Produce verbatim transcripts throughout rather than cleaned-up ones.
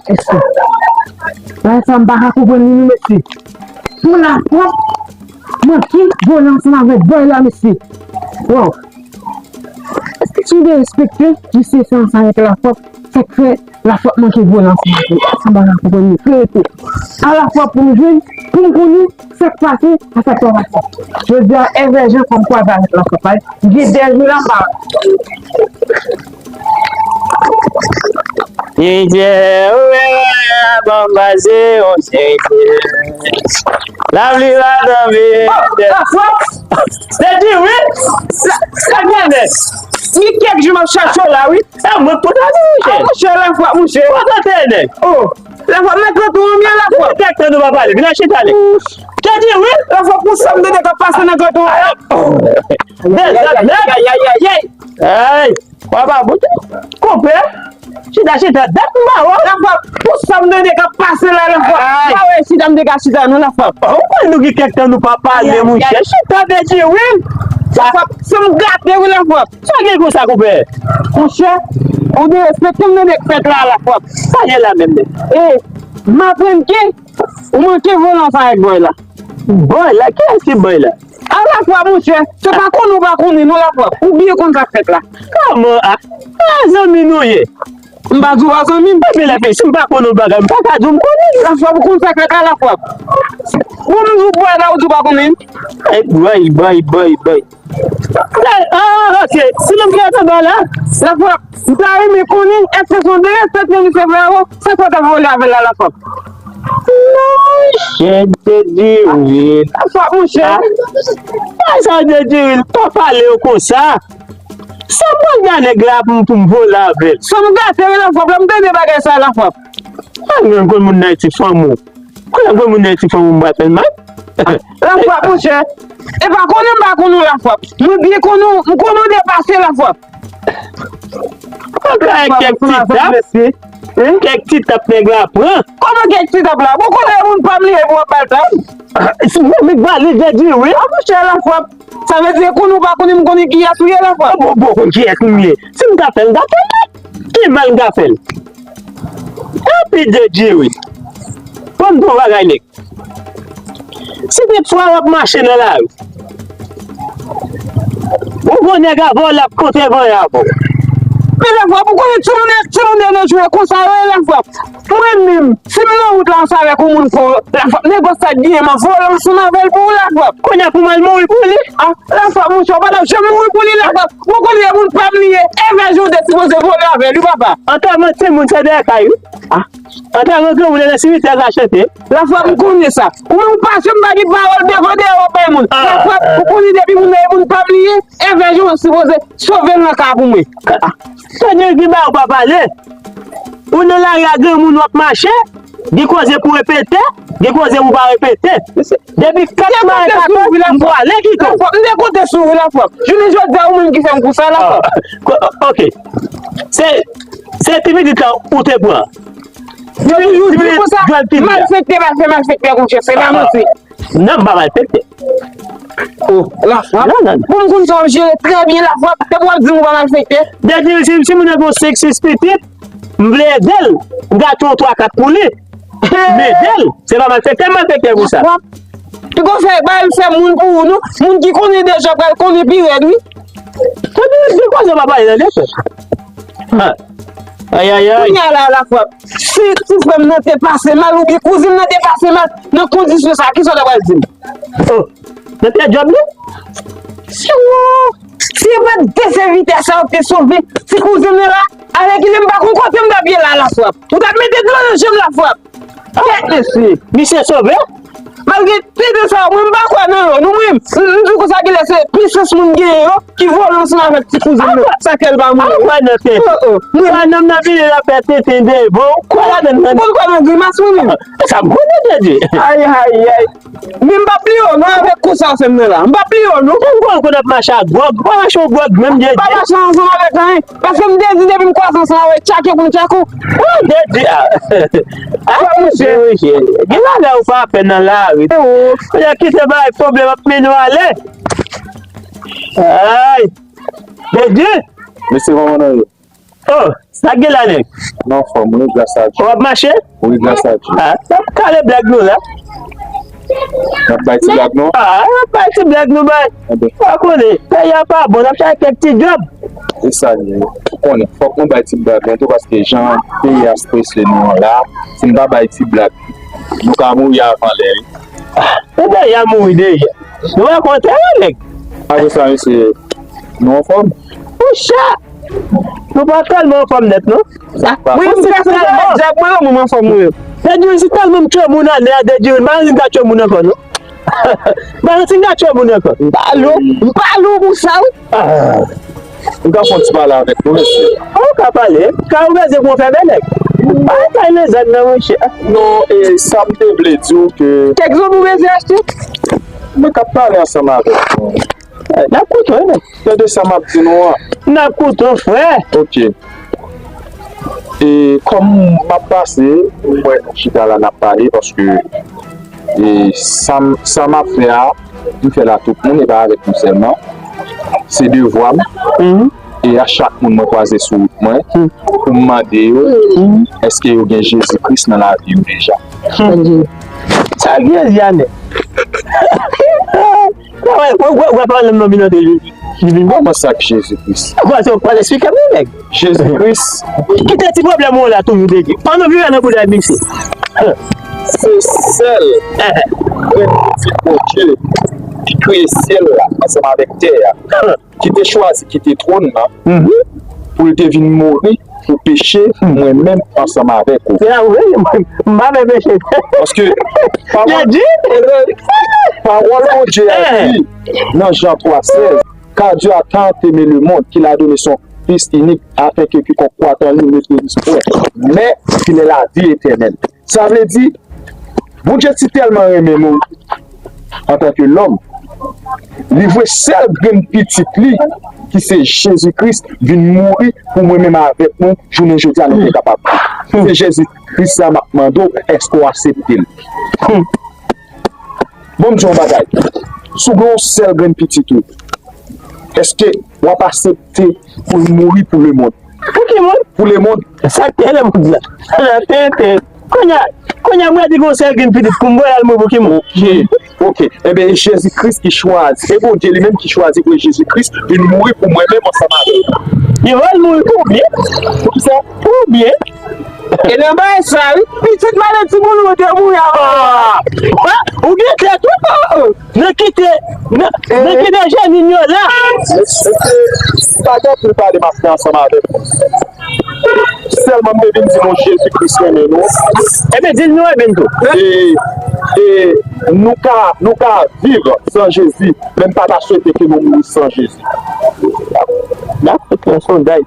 Mesye. Bagay sa m pa ka konprann li non, mesye. Pou Lafwap manke vole ansanm avèk bòy la, mesye. Wow. Èske sou derespekte, mesye, se ansanm avèk Lafwap, sa k fè Lafwap manke vole ansanm avèk li? Sa m pa ka konprann li. Rete. A Lafwap pou m jwenn, pou m konnen sa k pase, a sa k pa pase. Jodi a, Èvè Jan fè m kwaze avèk Lafwap, ay. M gen de jou la, m pa. Tijè, ou wè, wè, a ban m pase, yon seri de lapli va tonbe. Oh, Lafwap! Se di wi! Sa, sa gen nèg? Ni kèk jou m ap chache w la, wi. E mwen k konn ale, monchè. A, monchè, Lafwap, monchè. Kote w te ye, nèg? Oh, Lafwap, nan kanton an m ye, Lafwap. Kèk tan nou pa pale, vin al chita, nèg. Te di wi. Lafwap, pou sa m tande k ap pase nan kanton an. Dezòd, nèg. Ay, ay, ay, ay, ay. Ay, papa, bout. Konpè. Chita, chita, dat m ba w. Lafwap, pou sa m tande k ap pase la, Lafwap. Ay. Pa wè chita m te ka chita, non, Lafwap. Ou konn nou gen kèk tan nou pa pale, monchè. Chita, te di wi. Lafwap, se m gate, wi, Lafwap. Sa gen konsa, konpè? Monchè, ou derespekte m nan nèg fèt la, Lafwap. Sa gen la menm, nèg? E, m aprann ke ou manke vole ansanm avèk bòy la. Bòy la? Kiyès ki bòy la? A, Lafwap, monchè, se pa konnen ou pa konnen, non, Lafwap. Ou byen konn sa k fèt la. Kòman a? A, zanmi nou ye. M pa di w pa zanmi m. Epi lè fini, si m pa konnen yon bagay, m pa ka di w m konnen. Lafwap, ou konn sa k fèt la, Lafwap. Bon, m di w bòy la, ou di w pa konnen. Ay, bay, bay, bay, bay. Ah, ok. Si nou gen anba la. Lafwap, m ta renmen konnen, èske se yon derespekte misye fè ou? Sa fè w t ap vole avè l la, Lafwap? Monchè, te di wi. Lafwap, monchè. Ah, sa te di wi, pa pale yo konsa. Sa m pral bay nèg la pou m, pou m vole avè l? Sa m gate wi, Lafwap, lè m tande bagay sa, Lafwap. Ah, mwen konn moun nan ti fanm ou. Konnen gwo moun nan ti fanm ou m pral fè l mal. Lafwap, monchè. E pa konnen m pa konnen w, Lafwap. Mwen byen konnen w, m konnen w depase, Lafwap. Kèk ti tap. Kèk ti tap nèg la pran. Kòman kèk ti tap la? Bon, konnen moun pa m li ye pou w ap ba l tap. Si mwen m pale de di wi. A, monchè, Lafwap. Sa vle di, konnen w pa konnen m konnen kiyès ou ye, Lafwap. Bon, bon, konn kiyès m ye. Si m ka fè l, m ka fè l. Ki mal m ka fè l? Epi de di wi. Ban m di w yon bagay, nèg. Si tout fwa w ap mache nan lari, ou gon nèg avè w, l ap kontre vanyan avè w. Men Lafwap, ou konnen timoun, timoun de nos jours konsa yo ye, Lafwap. Mwen menm, si m nan wout la ansanm avèk yon moun fò, Lafwap, nenpòt sa k genyen, m ap vole ansanm avè l pou ou, Lafwap. Kounye a pou m al mouri pou li? Ah, Lafwap, monchè, w pa t ap janm mouri pou li, Lafwap. Ou konnen e moun pa m li ye, Èvè Jan w te sipoze vole avè l wi, papa. Antèman timoun se dèyè kay wi. Ah. Antèman granmoun nan simitè ka chante. Lafwap, m konnen sa. Ou menm ou pa janm pa gen pawòl devan dèyè w ap bay moun. Ah. Lafwap, ou konnen depi moun nan e moun pa m li ye, Èvè Jan w sipoze sove l nan kay pou mwen. Ah. Sa nèg ki ba ou pa pale. Ou nan lari a granmoun w ap mache, gen koze pou repete, gen koze pou pa repete. Depi kat mare katòz, m pwale kite w. M te konte sou ou, Lafwap. Jounen jodi a, ou menm ki fè m konsa, Lafwap. Ah, ok. Se, se ti pitit la ou te pran. Yo toujou di konsa, malfektè pa fè malfektè, monchè, se pa manti. Non, m pa malfektè. Oh, Lafwap. Non, non. Bon, m konn sa w ap jere trè byen, Lafwap. Depi w ap di m ou pa malfektè. Depi si, si moun nan gon senk sis pitit, m vle ede l. M ka touye yon twa kat pou li. M ede l. Se pa malfektè, m malfektè pou sa. Lafwap. Piko fè, ba l fè moun pou ou, non. Moun ki konnen deja pral konnen pi rèd, wi. Tande, di koze w pa pale nan defèt. Ha. Ay, ay, ay. Kounye a la, Lafwap. Si, si frè m nan te pase mal, oubyen kouzin nan te pase mal, nan kondisyon sa, kisa w ta pral di m? Oh, nan pèdi djòb li? Si w, si e pa t de sèvitè sa yo k te sove ti kouzin nan la, alèkile m pa konn kote m t ap ye la, Lafwap. Ou t ap mete dlo nan je m, Lafwap. Kèt mesye. Misye sove? Malgre tete sa, mwen m pa kwè nan yo. Nou mwen, m, m di w konsa genlè se pisans moun genyen yo ki vole ansanm avèk ti kouzin nan. Sa kè l pa mouri. Ou kwè nan tete? Oh, oh. Mwen kwè nonm nan vini l ap fè tete devan. Ou kwè ladan l. Ou konn kwè nan grimas mwen menm. Sa m konnen, Djedye. Ay, ay, ay. Men m p ap bliye w non avèk kou sa w fè m nan la. M p ap bliye w non. Ou konn konn ap mache ak gwòg. Ou pa mache ak gwòg menm, Djedye. M pa mache ansanm avèk anyen. Paske m te di depi m kwaze ansanm avèk tchak, yo konn tchak ou. Ou te di, ah. Ah, monchè, monchè. Gen bagay ou pa fè nan lari. Ou kite bay pwoblèm ap mennen w ale. Ay. Djedye. Mesye, kòman nou ye? Oh, sa k gen la, nèg? Mwen anfòm, wi, gras a Dye. W ap mache? Wi, gras a Dye. Ah, n ap kale blag nou la. N ap bay ti blag nou? Ah, n ap bay ti blag nou, bay. Enben. Ou konnen, peyi a pa bon, n ap chache kèk ti djòb. E sa li ye. Ou konnen, fòk nou bay ti blag nou tou, paske jan peyi a strese nou an la, si n pa bay ti blag, nou ka mouri avan lè, wi. Ah, e dèyè a mouri dèyè. Nou pa konn tèren, nèg. Apre sa, mesye, nou anfòm? Poucha! Nou pa tèlman anfòm nèt, non. Wi, m fè fè djab mwen, mwen anfòm, wi. Dèdjil, si tèlman m tchwe moun ane a, Dèdjil, m pa santi m ka tchwe moun ankò, non. M pa santi m ka tchwe moun ankò. M pa lou, m pa lou pou sa, wi. Ah. M ka fè yon ti pale avèk nou, mesye. Ou ka pale. Ka ou bezwen pou w fè bèlèk. Pa kay nan zòn nan, monchè. Non, e sa m te vle di w ke kèk zonbi w bezwen achte? Mwen k ap pale ansanm avèk nou. Eh, n ap koute w, non. Tande sa m ap di nou an. N ap koute w, frè. Ok. E kòm m ap pase, m wè nou chita la n ap pale, paske e sa m, sa m ap fè a, m fè l a tout moun, e pa avèk nou sèlman. Se devwa m. E a chak moun mwen kwaze sou wout mwen, pou m mande yo, èske yo gen Jezi Kris nan lavi yo deja. Sa gen Jezi a nèt. Wè, wè, wè, wè, pa nan non, non, non, non, non. Kòman sa k Jezi Kris? Kòman sa, w pral eksplike m, nèg? Jezi Kris. Kite ti pwoblèm ou la toujou, Dèdjil. Ann nou vire nan boudèy misye. Se sèl grenn pitit Bondye ki kreye syèl la ansanm avèk tè a, ki te chwazi kite twòn nan pou l te vin mouri pou peche mwen menm ansanm avèk ou. Se la, wi, m pa fè peche. Paske pawòl, pawòl Bondye a di nan Jan twa sèz, Car Dieu a tant aimé le monde qu'il a donné son Fils unique, afin que quiconque croit en lui ne périsse point, mais qu'il ait la vie éternelle. Sa vle di, Bondye si tèlman renmen nou, antanke lòm, li voye sèl grenn pitit li, ki se Jezi Kris, vin mouri pou mwen menm avèk nou, jounen jodi a nou te kapab viv. Se Jezi Kris sa m ap mande w, èske w aksepte l? Bon, m di yon bagay. Si w gen yon sèl grenn pitit ou, èske w ap aksepte pou l mouri pou lemonn? Pou ki moun? Pou lemonn. Sa k te lemonn la? Tenten. Kounye a, kounye a, mwen di gon sèl grenn pitit pou m voye al mouri pou ki moun? Ok, ok. Enben, e Jezi Kris ki chwazi. E Bondye li menm ki chwazi voye Jezi Kris vin mouri pou mwen menm ansanm avè w. Li voye l mouri pou ou byen? Pou ki sa? Pou ou byen? E nan bagay sa, wi. Pitit maladi moun ou te mouri avan. Ah! Ou gen tèt, wi. Nan kite, nan, nan kite jeni yo la. Mesye, pa gen anpil pale m ap fè ansanm avèk nou. Sèlman m te vin di nou Jezi Kris renmen nou. Ebyen, di l nou renmen l tou. E, e nou ka, nou ka viv san Jezi, men m pa ta swete ke nou mouri san Jezi. N ap fè yon sondaj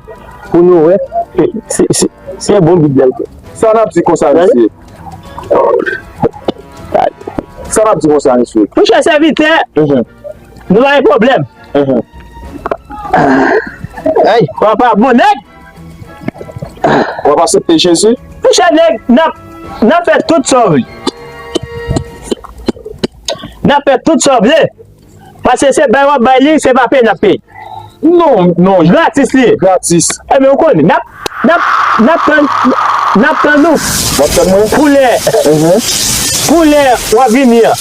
pou nou wè si, si, si se bon Bib la l gen. Sa n ap di konsa, mesye? Sa n ap di konsa, mesye? Monchè sèvitè, nou pa gen pwoblèm. Ay, papa, bon nèg. W ap aksepte Jezi? Monchè nèg, n ap, n ap fè tout sa w vle. N ap fè tout sa w vle. Paske se bay w ap bay li, se pa peye n ap peye. Non, non. Gratis li ye. Gratis. Ebyen, ou konnen, n ap, n ap, n ap tann, n ap tann ou. W ap tann mwen? Pou lè, pou lè w ap vini an.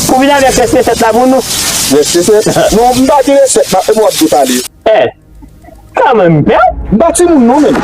Pou vin avèk resèt la pou nou. Resèt? Non, m pa gen resèt, m ap, e mwen w ap depale. Eh, kanmenm, pè. M pa timoun non, menm.